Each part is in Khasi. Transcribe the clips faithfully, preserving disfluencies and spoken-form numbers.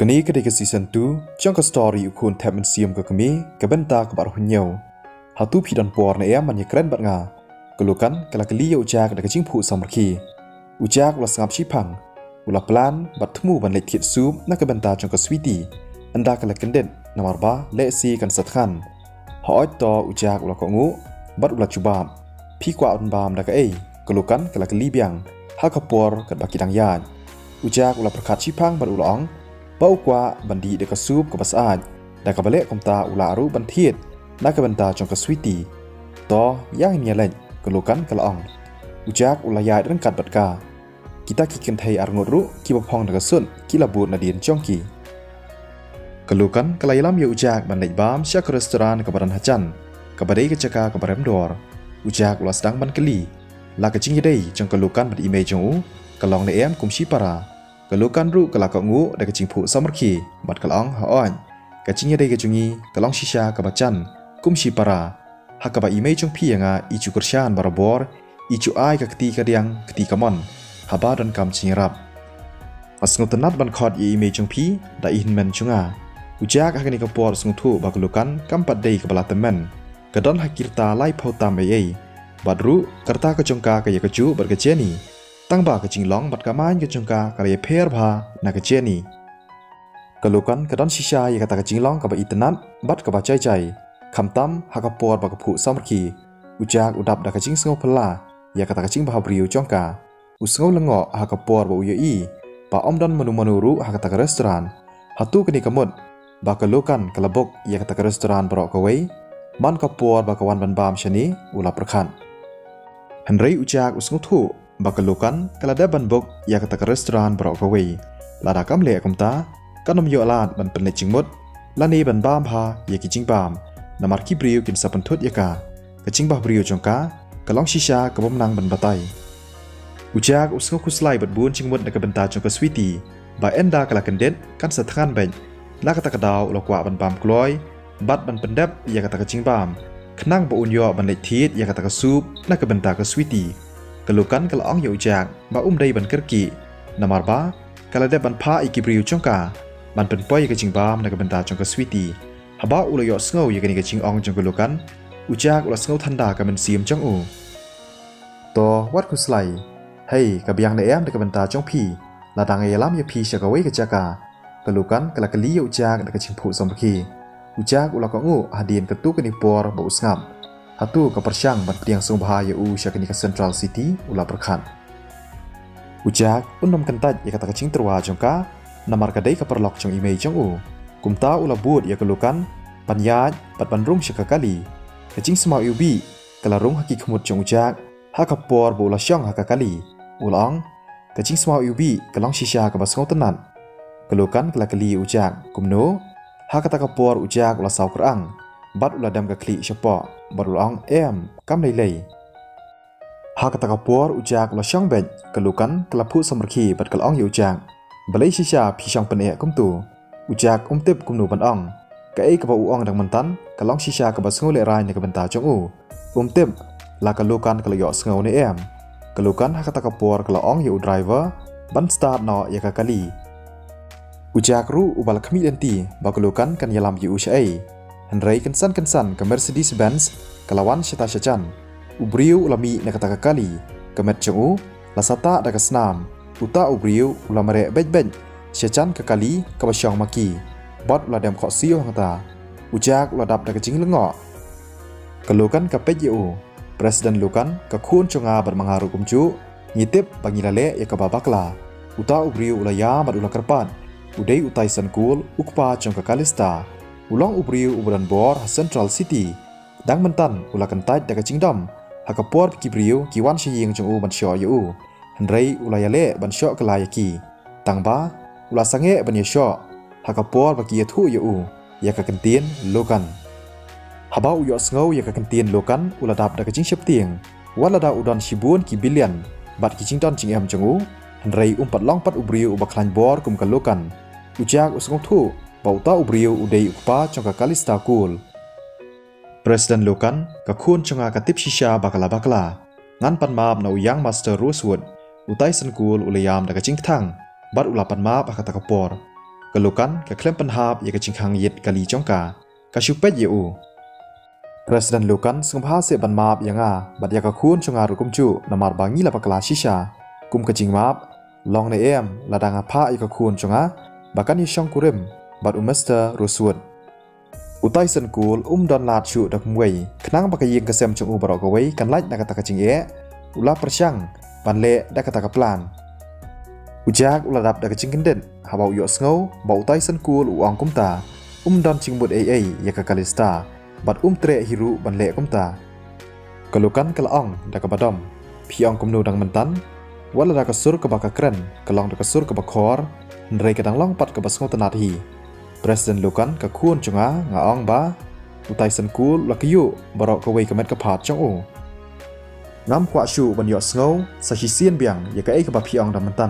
Kane ka dei ka season two jong ka story U Khun Thep Mynsiem ka Kmie, ka bynta kaba arphew hynñiew. Hato phi don por ne em ban ïakren bad nga? Ka Lukan ka la kylli ïa u Jack da ka jingphuh samrkhie. U Jack u la sngap shiphang, u la plan bad thmu ban leit thied sup na ka bynta jong ka Sweety. Ynda ka la kyndit, namar ba lehse kan sa thngan. Hooid to, u Jack u la kohnguh bad u la jubab. Phi kwah ban bam da kaei? Ka Lukan ka la kylli biang ha ka por katba ki dang ïaid. U Jack u la pyrkhat shiphang bad u la ong ba u kwah ban dih da ka sup kaba syaid. Da kaba leh kumta u lah ruh ban thied na ka bynta jong ka Sweety. To, ïa ngin ïa leit, ka Lukan ka la ong. U Jack u la ïaid ryngkat bad ka. Kita ki kynthei arngut ruh kiba phong da ka sut ki la bud nadien jong ki. Ka Lukan ka la ïalam ïa u Jack ban leit bam sha ka restaurant kaba don hajan, kaba dei ka jaka kaba rem dor. U Jack u la sdang ban kylli. La ka jingïadei jong ka Lukan bad i mei jong u ka long ne em kum shipara? Ka Lukan ruh ka la kohnguh da ka jingphuh samrkhie bad ka la ong, hooid. Ka jingïadei ka jong ngi ka long shisha kaba jan kum shipara. Ha kaba i mei jong phi ïa nga i ju kyrshan barabor, i ju ai ka kti kadiang kti kamon haba donkam jingïarap. Nga sngewtynnat ban khot ïa i mei jong phi da i hynmen jong nga. U Jack ha kane ka por u sngewthuh ba ka Lukan kam pat dei kaba la tymmen. Ka don ha ki rta laiphew tam ei ei. Bad ruh ka rta ka jong ka ka ïa kajuh bad ka Jenny. Tang ba ka jinglong bad ka mind ka jong ka ka la ïapher bha na ka Jenny. Ka Lukan ka don shisha ïa kata ka jinglong kaba itynnat bad kaba jai jai. Khamtam ha ka por ba ka phuh samrkhie, u Jack u dap da ka jingsngew phylla ïa kata ka jingbhabriew jong ka. U sngew lyngngoh ha ka por ba u ïohi ba ym don mano mano ruh ha kata ka restaurant. Hato kane ka mut ba ka Lukan ka la book ïa kata ka restaurant baroh kawei? Man ka por ba ka wan ban bam shane, u la pyrkhat. Hynrei u Jack u sngewthuh ba ka Lukan ka la dep ban book ïa kata ka restaurant baroh kawei. Lada kam leh kumta, kan ym ïoh lad ban pynleit jingmut lane ban bam bha ïa ki jingbam, namar ki briew kin sa pynthut ïa ka. Ka jingbhabriew jong ka ka long shisha kabym nang ban batai. U Jack u sngewkhuslai bad bun jingmut na ka bynta jong ka Sweety, ba ynda ka la kyndit kan sa thngan beit. Na kata ka daw u la kwah ban bam kloi bad ban pyndep ïa kata ka jingbam, khnang ba un ïoh ban leit thied ïa kata ka sup na ka bynta ka Sweety. Ka Lukan ka la ong ïa u Jack ba um dei ban kyrkieh, namar ba ka la dep ban phah ïa ki briew jong ka ban pynpoi ïa ka jingbam na ka bynta jong ka Sweety. Haba u la ïohsngew ïa kane ka jingong jong ka Lukan, u Jack u la sngew thanda ka mynsiem jong u. To, wat khuslai. Hei, ka biang ne em da ka bynta jong phi lada nga ïalam ïa phi sha kawei ka jaka? Ka Lukan ka la kylli ïa u Jack da ka jingphuh samrkhie. U Jack u la kohnguh hadien katto katne por ba u sngap. Hato ka pyrshang ban pdiang sngewbha ïa u sha kane ka Central City? U la pyrkhat. U Jack un ym kyntait ïa kata ka jingtyrwa jong ka, namar ka dei ka paralok jong i mei jong u. Kumta u la bud ïa ka Lukan ban ïaid bad ban rung sha ka kali. Ka jingsmaw iwbih ka la rung ha ki khmut jong u Jack ha ka por ba u la shong ha ka kali. U la ong, ka jingsmaw iwbih ka long shisha kaba sngewtynnat. Ka Lukan ka la kylli ïa u Jack, kumno? Ha kata ka por u Jack u la saw kyrang bad u la dem ka khlieh shapoh bad u la ong, em, kam lei lei. Ha kata ka por u Jack u la shong beit. Ka Lukan ka la phuh samrkhie bad ka la ong ïa u Jack, balei shisha phi shong pyneh kumto? U Jack um tip kumno ban ong. Kaei kaba u ong dang mynta ka long shisha kaba sngew lehraiñ na ka bynta jong u. Um tip la ka Lukan ka la ïohsngew ne em. Ka Lukan ha kata ka por ka la ong ïa u driver ban start noh ïa ka kali. U Jack ruh uba la khmih lynti ba ka Lukan kan ïalam ïa u shaei. Hynrei kynsan kynsan ka Mercedes Benz ka la wan shata shajan. U briew u la mih na kata ka kali. Ka met jong u la satah da ka snam. Uta u briew u la mareh beit beit shajan ka kali kaba shong ma ki, bad u la dem khohsiew hangta. U Jack u la dap da ka jinglyngngoh. Ka Lukan ka peit ïa u. President Lukan, ka khun jong nga bad ma nga ruh kumjuh, ngi tip ba ngi la leh ïa kaba bakla. Uta u briew u la ïam bad u la kyrpad. U dei u Tyson Cole, u kpa jong ka Calista. U long u briew uba don bor ha Central City. Dang mynta u la kyntait da ka jingdom ha ka por ba ki briew ki wan sha ïing jong u ban shoh ïa u. Hynrei u la ïaleh ban shoh kylla ïa ki. Tang ba u la sangeh ban ïashoh ha ka por ba ki ïathuh ïa u ïa ka kyntien Lukan. Haba u ïohsngew ïa ka kyntien Lukan u la dap da ka jingsheptieng. Wat lada u don shibun ki billion bad ki jingdon jingem jong u, hynrei um pat long pat u briew uba khlaiñ bor kum ka Lukan. U Jack u sngewthuh ba uta u briew u dei u kpa jong ka Calista Cole. President Lukan, ka khun jong nga ka tip shisha ba ka la bakla. Ngan pan map na u Young Master Rosewood. U Tyson Cole u la ïam da ka jingkthang bad u la pan map ha kata ka por. Ka Lukan ka khlem pynhap ïa ka jingkhang ïit kali jong ka. Ka shu peit ïa u. President Lukan, sngewbha seh ban map ïa nga bad ïa ka khun jong nga ruh kumjuh, namar ba ngi la bakla shisha. Kum ka jingmap, long ne em lada nga phah ïa ka khun jong nga ba kan ïashong kurim bad u Mister Rosewood. U Tyson Cole um don lad shuh da kumwei, khnang ba ka ïing ka sem jong u baroh kawei kan lait na kata ka jingeh, u la pyrshang ban leh da kata ka plan. U Jack u la dap da ka jingkyndit haba u ïohsngew ba u Tyson Cole u ong kumta, um don jingmut ei ei ïa ka Calista bad um treh hi ruh ban leh kumta. Ka Lukan ka la ong da kaba dom, phi ong kumno dang mynta? Wat lada ka sur kaba ka kren ka long da ka sur kaba khor, hynrei ka dang long pat kaba sngewtynnad hi. President Lukan, ka khun jong nga, nga ong ba u Tyson Cole u la kyiuh baroh kawei ka met ka phad jong u. Ngam kwah shuh ban ïohsngew sa shisien biang ïa kaei kaba phi ong dang mynta.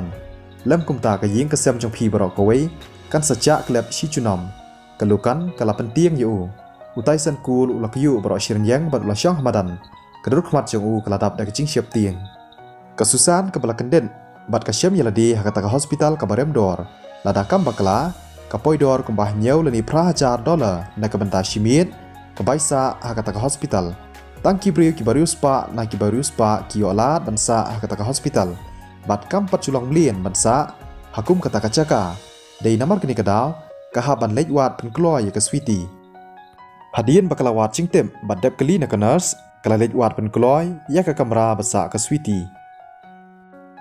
Lem kumta ka ïing ka sem jong phi baroh kawei kan sa jah klep shi junom. Ka Lukan ka la pyntieng ïa u. U Tyson Cole u la kyiuh baroh shi rynïeng bad u la shong ha madan. Ka dur khmat jong u ka la dap da ka jingsheptieng. Ka Susan kaba la kyndit bad ka shem ïa lade ha kata ka hospital kaba rem dor. Lada kam bakla, ka poi dor kumba hynñiew lane phra hajar dollar na ka bynta shi miet, ka bai sah ha kata ka hospital. Tang ki briew kiba riewspah na kiba riewspah ki ïoh lad ban sah ha kata ka hospital. Bad kam pat ju long mlien ban sah ha kum kata ka jaka. Dei namar kane ka daw ka hap ban leit wad pynkloi ïa ka Sweety. Hadien ba ka la wad jingtip bad dep kylli na ka nurse, ka la leit wad pynkloi ïa ka kamra ba sah ka Sweety.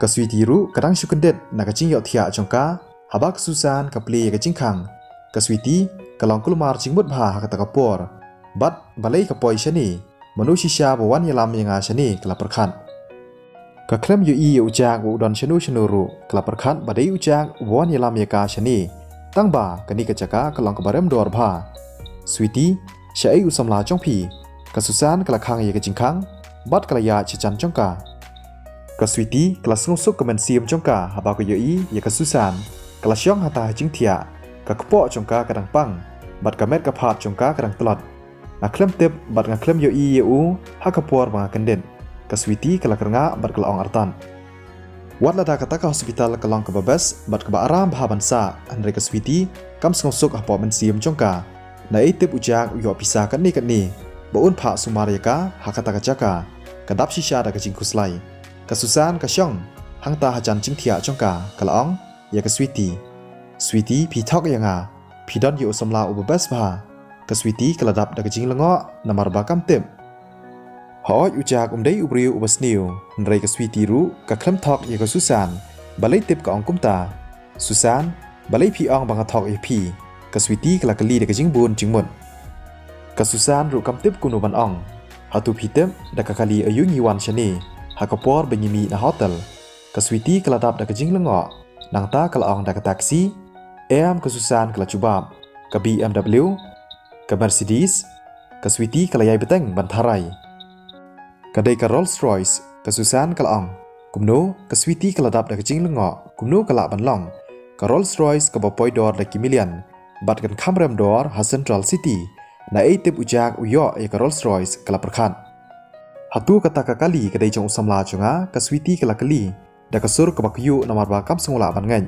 Ka Sweety ruh ka dang shu kyndit na ka jingïohthiah jong ka haba ka Susan ka plie ïa ka jingkhang. Ka Sweety ka long kulmar jingmut bha ha kata ka por. Bad balei ka poi shane? Mano shisha ba wan ïalam ïa nga shane, ka la pyrkhat. Ka khlem ïohi ïa u Jack ba u don shano shano ruh, ka la pyrkhat ba dei u Jack uba wan ïalam ïa ka shane. Tang ba kane ka jaka ka long kaba rem dor bha. Sweety, shaei u samla jong phi? Ka Susan ka la khang ïa ka jingkhang bad ka la ïaid sha jan jong ka. Ka Sweety ka la sngewsuk ka mynsiem jong ka haba ka ïohi ïa ka Susan ka la shong hangta ha jingthiah. Ka kpoh jong ka ka dang pang bad ka met ka phad jong ka ka dang tlot. Nga khlem tip bad nga khlem ïohi ïa u ha ka por ba nga kyndit. Ka Sweety ka la kyrngah bad ka la ong artat. Wat lada kata ka hospital ka long kaba best bad kaba aram bha ban sah, hynrei ka Sweety kam sngewsuk hapoh mynsiem jong ka. Naei tip u Jack u ïoh pisa katne katne ba un phah sumar ïa ka ha kata ka jaka. Ka dap shisha da ka jingkhuslai. Ka Susan ka shong hangta hajan jingthiah jong ka, ka la ong ïa ka Sweety. Sweety, phi thok ïa nga. Phi don ïa u samla uba best bha. Ka Sweety ka la dap da ka jinglyngngoh namar ba kam tip. Hooid, u Jack um dei u briew uba sniew, hynrei ka Sweety ruh ka khlem thok ïa ka Susan. Balei tip ka ong kumta? Susan, balei phi ong ba nga thok ïa phi? Ka Sweety ka la kylli da ka jingbun jingmut. Ka Susan ruh kam tip kumno ban ong. Hato phi tip da ka kali aïu ngi wan shane ha ka por ba ngi mih na hotel? Ka Sweety ka la dap da ka jinglyngngoh. Nangta ka la ong da ka taxi. Em, ka Susan ka la jubab. Ka B M W, ka Mercedes. Ka Sweety ka la ïai bteng ban tharai. Ka dei ka Rolls Royce, ka Susan ka la ong. Kumno? Ka Sweety ka la dap da ka jinglyngngoh. Kumno ka lah ban long? Ka Rolls Royce kaba poi dor da ki million bad kan kham rem dor ha Central City. Naei tip u Jack u ïoh ïa ka Rolls Royce, ka la pyrkhat. Hato kata ka kali ka dei jong u samla jong nga? Ka Sweety ka la kylli da ka sur kaba kyiuh namar ba kam sngew lah ban ngeit.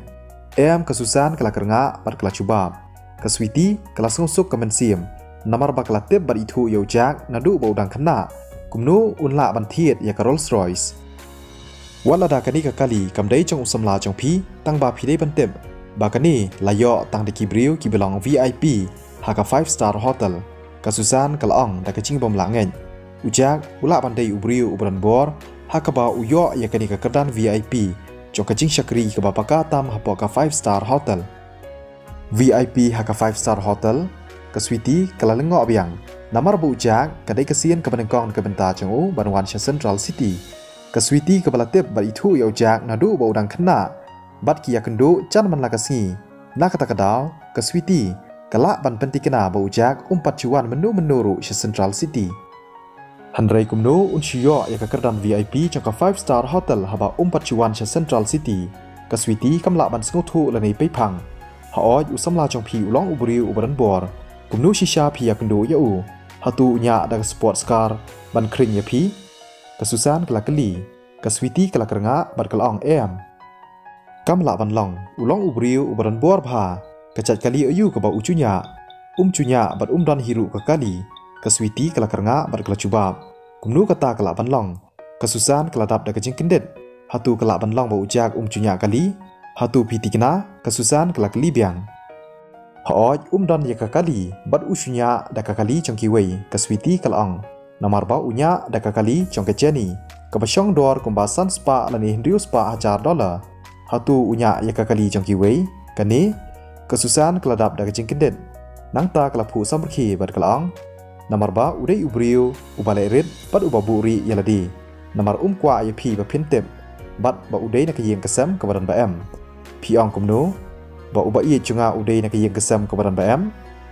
Em, ka Susan ka la kyrngah bad ka la jubab. Ka Sweety ka la sngewsuk ka mynsiem namar ba ka la tip bad ithuh ïa u Jack naduh ba u dang khynnah. Kumno un lah ban thied ïa ka Rolls Royce? Wat lada kane ka kali kam dei jong u samla jong phi, tang ba phi dei ban tip ba kane la ïoh tang da ki briew kiba long V I P ha ka five star hotel. Ka Susan ka la ong da ka jingbym lah ngeit. U Jack u lah ban dei u briew uba don bor ha kaba u ïoh ïa kane ka kyrdan V I P jong ka jingshakri kaba paka tam hapoh ka five star hotel. V I P ha ka five star hotel? Ka Sweety ka la lyngngoh biang namar ba u Jack ka dei ka sien kaba nyngkong na ka bynta jong u ban wan sha Central City. Ka Sweety kaba la tip bad ithuh ïa u Jack naduh ba u dang khynnah bad ki ïakynduh jan man la ka sngi. Na kata ka daw, ka Sweety ka lah ban pyntikna ba u Jack um pat shu wan mynno mynno ruh sha Central City. Hynrei kumno un shu ïoh ïa ka kyrdan V I P jong ka five star hotel haba um pat shu wan sha Central City? Ka Sweety kam lah ban sngewthuh lane peiphang. Hooid, u samla jong phi u long u briew uba don bor. Kumno shisha phi ïakynduh ïa u? Hato u ñiah da ka sports car ban khring ïa phi? Ka Susan ka la kylli. Ka Sweety ka la kyrngah bad ka la ong, em. Kam lah ban long, u long u briew uba don bor bha. Ka jait kali aïu kaba u ju ñiah? Um ju ñiah bad um don hi ruh ka kali. Ka Sweety ka la kyrngah bad ka la jubab, kumno kata ka lah ban long? Ka Susan ka la dap da ka jingkyndit. Hato ka lah ban long ba u Jack um ju ñiah kali? Hato phi tikna? Ka Susan ka la kylli biang. Hooid, um don ïa ka kali, bad u ju ñiah da ka kali jong kiwei, ka Sweety ka la ong. Namar ba u ñiah da ka kali jong ka Jenny, kaba shong dor kumba san spah lane hynriew spah hajar dollar. Hato u ñiah ïa ka kali jong kiwei? Kane? Ka Susan ka la dap da ka jingkyndit. Nangta ka la phuh samrkhie bad ka la ong. Namar ba u dei u briew uba leh rit bad uba buhrieh ïa lade. Namar um kwah ïa phi ba phin tip bad ba u dei na ka ïing ka sem kaba don ba em. Phi ong kumno? Ba u ba ïeit jong nga u dei na ka ïing ka sem kaba don ba em?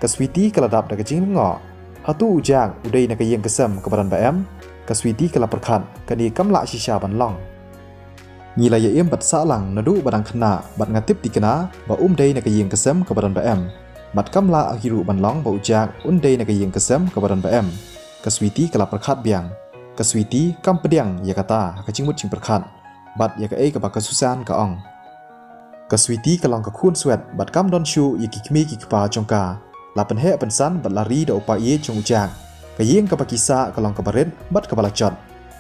Ka Sweety ka la dap da ka jinglyngngoh. Hato u Jack u dei na ka ïing ka sem kaba don ba em? Ka Sweety ka la pyrkhat, kane kam lah shisha ban long. Ngi la ïa im bad sah lang naduh ba dang khynnah bad nga tip tikna ba um dei na ka ïing ka sem kaba don ba em. Bad kam lah hi ruh ban long ba u Jack un dei na ka ïing ka sem kaba don ba em. Ka Sweety ka la pyrkhat biang. Ka Sweety kam pdiang ïa kata ha ka jingmut jingpyrkhat bad ïa kaei kaba ka Susan ka ong. Ka Sweety ka long ka khun swet bad kam don shuh ïa ki kmie ki kpa jong ka. La pynheh pynsan bad la ri da u païeit jong u Jack. Ka ïing kaba ki sah ka long kaba rit bad kaba la jot.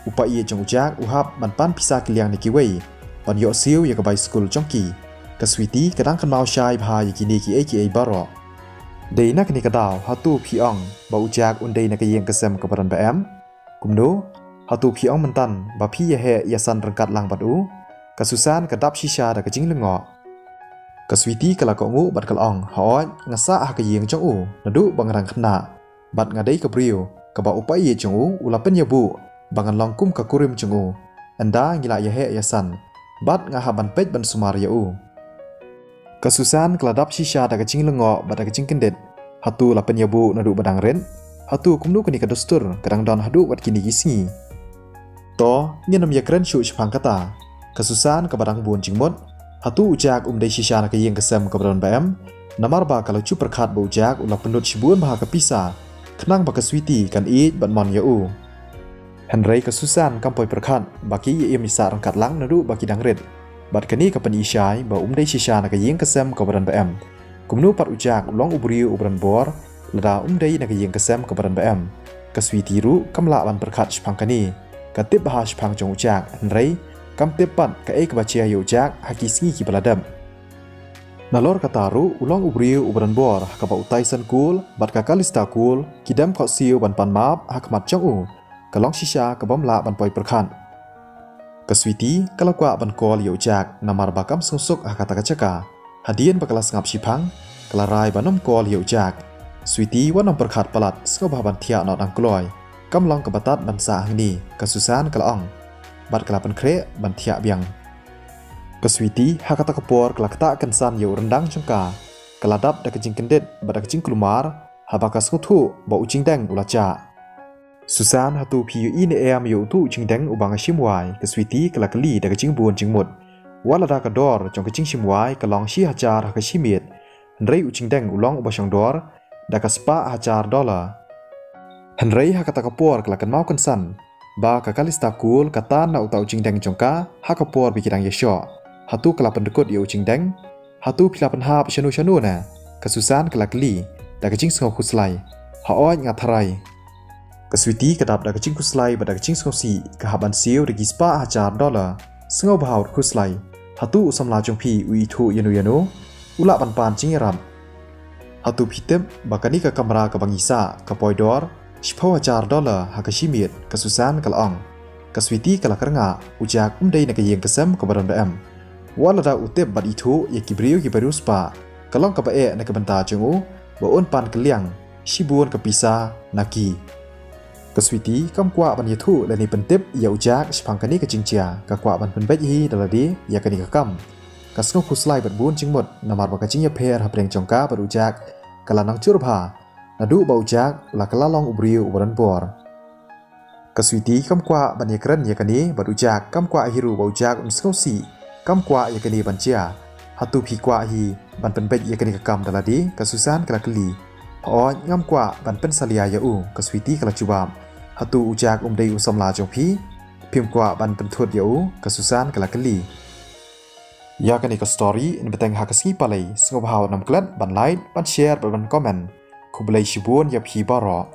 U païeit jong u Jack u hap ban pan pisa kylliang na kiwei ban ïoh siew ïa ka bai skul jong ki. Ka Sweety ka dang kynmaw shai bha ïa kine kiei kiei baroh. Dei na kane ka daw, hato phi ong ba u Jack un dei na ka ïing ka sem kaba don ba em? Kumno? Hato phi ong mynta ba phi ïa heh ïa san ryngkat lang bad u? Ka Susan ka dap shisha da ka jinglyngngoh. Ka Sweety ka la kohnguh bad ka la ong, hooid, nga sah ha ka ïing jong u naduh ba nga dang khynnah. Bad nga dei ka briew kaba u païeit jong u u la pynïabuh ba ngan long kum ka kurim jong u. Ynda ngi la ïa heh ïa san bad nga hap ban peit ban sumar ïa u. Ka Susan ka la dap shisha da ka jinglyngngoh bad da ka jingkyndit. Hato la pynïabuh naduh ba dang rit? Hato kumno kane ka dustur ka dang don haduh wat kine ki sngi? To, ngin ym ïa kren shuh shaphang kata. Ka Susan kaba dang bun jingmut. Hato u Jack um dei shisha na ka ïing ka sem kaba don ba em? Namar ba ka la ju pyrkhat ba u Jack u la pynlut shibun bha ka pisa khnang ba ka Sweety kan ïeit bad mon ïa u. Hynrei ka Susan kam poi pyrkhat ba ki ïa im ïa sah ryngkat lang naduh ba ki dang rit. Bad kane ka pyni shai ba um dei shisha na ka ïing ka sem kaba don ba em. Kumno pat u Jack u long u briew uba don bor lada um dei na ka ïing ka sem kaba don ba em? Ka Sweety ruh kam lah ban pyrkhat shaphang kane. Ka tip bha shaphang jong u Jack, hynrei kam tip pat kaei kaba jia ïa u Jack ha ki sngi kiba la dep. Nalor kata ruh u long u briew uba don bor ha kaba u Tyson Cole bad ka Calista Cole ki dem khohsiew ban pan map ha khmat jong u. Ka long shisha kabym lah ban poi pyrkhat. Ka Sweety ka la kwah ban call ïa u Jack namar ba kam sngewsuk ha kata ka jaka. Hadien ba ka la sngap shiphang, ka la rai ban ym call ïa u Jack. Sweety wat nym pyrkhat palat, sngewbha ban thiah noh dang kloi. Kam long kaba tad ban sah hangne, ka Susan ka la ong. Bad ka la pynkhreh ban thiah biang. Ka Sweety ha kata ka por ka la ktah kynsan ïa u ryndang jong ka. Ka la dap da ka jingkyndit bad da ka jingkulmar haba ka sngewthuh ba u jingdeng u la jah. Susan, hato phi ïohi ne em ïa uto u jingdeng uba nga shim wai? Ka Sweety ka la kylli da ka jingbun jingmut. Wat lada ka dor jong ka jingshim wai ka long shi hajar ha ka shi miet, hynrei u jingdeng u long uba shong dor da ka spah hajar dollar. Hynrei ha kata ka por ka la kynmaw kynsan ba ka Calista Cole ka tan na uta u jingdeng jong ka ha ka por ba ki dang ïashoh. Hato ka la pyndkut ïa u jingdeng? Hato phi la pynhap shano shano ne? Ka Susan ka la kylli da ka jingsngew khuslai. Hooid, nga tharai. Ka Sweety ka dap da ka jingkhuslai bad da ka jingsngewsih, ka hap ban siew da ki spah hajar dollar. Sngewbha wat khuslai. Hato u samla jong phi u ithuh ïano ïano? U lah ban pan jingïarap. Hato phi tip ba kane ka kamra kaba ngi sah ka poi dor shiphew hajar dollar ha ka shi miet? Ka Susan ka la ong. Ka Sweety ka la kyrngah, u Jack um dei na ka ïing ka sem kaba don ba em. Wat lada u tip bad ithuh ïa ki briew kiba riewspah, ka long kaba eh na ka bynta jong u ba un pan kylliang shibun ka pisa na ki. Ka Sweety kam kwah ban ïathuh lane pyntip ïa u Jack shaphang kane ka jingjia, ka kwah ban pynbeit hi da lade ïa kane ka kam. Ka sngew khuslai bad bun jingmut namar ba ka jingïapher hapdeng jong ka bad u Jack ka la nang jur bha naduh ba u Jack u la kylla long u briew uba don bor. Ka Sweety kam kwah ban ïakren ïa kane bad u Jack, kam kwah hi ruh ba u Jack un sngewsih. Kam kwah ïa kane ban jia. Hato phi kwah hi ban pynbeit ïa kane ka kam da lade? Ka Susan ka la kylli. Hooid, ngam kwah ban pynsalia ïa u, ka Sweety ka la jubab. Hato u Jack um dei u samla jong phi? Phim kwah ban pynthut ïa u? Ka Susan ka la kylli. Ïa kane ka story yn bteng ha ka sngi Palei, sngewbha wat nym klet ban like, ban share bad ban comment. Khublei shibun ïa phi baroh.